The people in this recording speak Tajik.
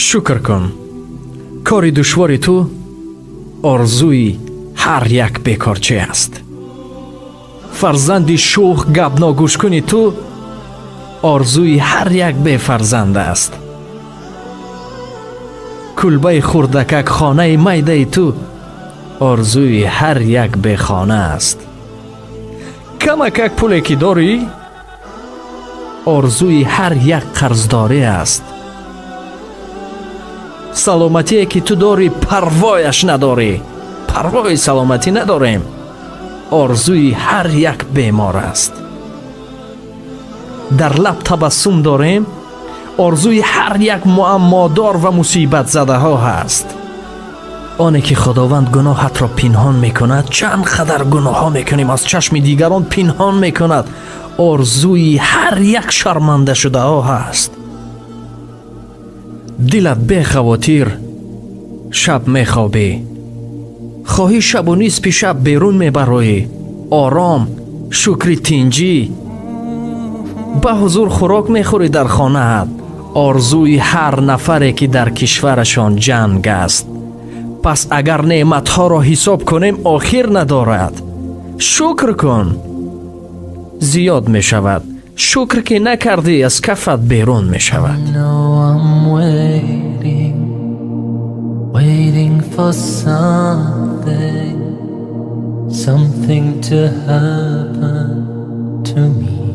Шукр кун. Кори душвори ту орзуи ҳар як бекорчӣ аст. Фарзанди шӯх, гапногӯшкуни ту орзуи ҳар як бефарзанд аст. Кулбаи хурдакак, хонаи майдаи ту орзуи ҳар як бехона аст. Камакак пуле ки дорӣ, орзуи ҳар як қарздорӣ аст. Саломатие ки ту дорӣ, парвояш надорӣ, парвои саломатӣ надорем, орзуи ҳар як бемор аст. Дар лаб табассум дорем, орзуи ҳар як муаммодор ва мусибатзадаҳо ҳаст. Оне ки Худованд гуноҳатро пинҳон мекунад, чанд қадар гуноҳҳо мекунем, аз чашми дигарон пинҳон мекунад, орзуи ҳар як шармандашудаҳо ҳаст. Дилат бехавотир шаб мехобӣ, хоҳӣ шабу нисфи шаб берун мебароӣ, ором, шукри тинҷӣ, ба ҳузур хӯрок мехӯрӣ дар хонаат, орзуи ҳар нафаре ки дар кишварашон ҷанг аст. Пас агар неъматҳоро ҳисоб кунем, охир надорад. Шукр кун, зиёд мешавад. Шукр ки накардӣ, аз кафат берун мешавад. Know I'm waiting, waiting for something, something to happen to me.